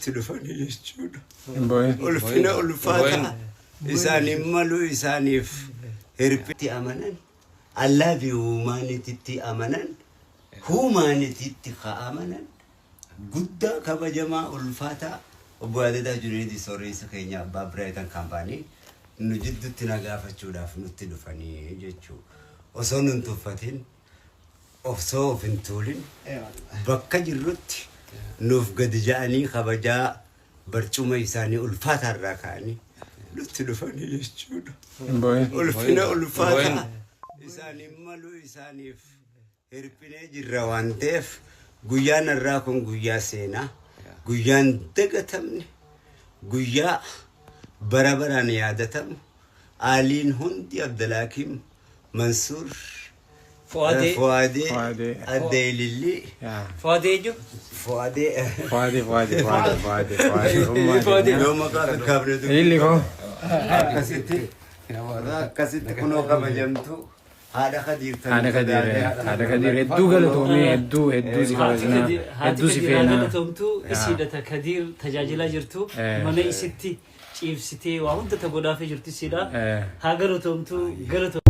Nutti dhufanii jechuudha. Hin boo'in. Ulfina ulfaataa isaaniif malu isaaniif hirphitti amanan Allah fi humanity amanan humanity ka amanan guddaa kabajamaa ulfaataa obbo Yaadataa Juneedii sooressa keenya abbaa Brighton Company nu jidduutti na gaafachuudhaaf nutti dhufanii jechuu osoo nun tuffatin osoo of hin tuulin bakka jirrutti nuuf gadi ja'anii kabajaa barcuma isaanii ulfaataarraa ka'anii nutti dhufanii jechuudha. Hin boo'in. Ulfina ulfaataa isaaniif malu isaaniif hirphinee jirra waan ta'eef guyyaan har'aa kun guyyaa seenaa guyyaan dagatamne guyyaa bara baraan yaadatamu aaliin hundi Abdalaakim Mansuur Fuadee. Fuadee Fuadee. Adda Ilillii Yaa. Fuadee eenyu? Fuadee Fuadee, Fuadee, Fuadee, Fuadee, Fuadee. Fuadee. Yoo maqaa kakkaafne Ililli koo. akkasitti akkasitti kunoo kabajamtu haadha Kadiir tan Haadha Kadiir, haadha Kadiir hedduu galatoomee hedduu hedduu si kabajnaa hedduu si Haati feenaa. galatoomtu isiidha ta Kadiir tajaajilaa jirtu mana isitti ciibsitee waa hunda ta godhaafee jirtu isiidha. Haa galatoomtu galatoomtu.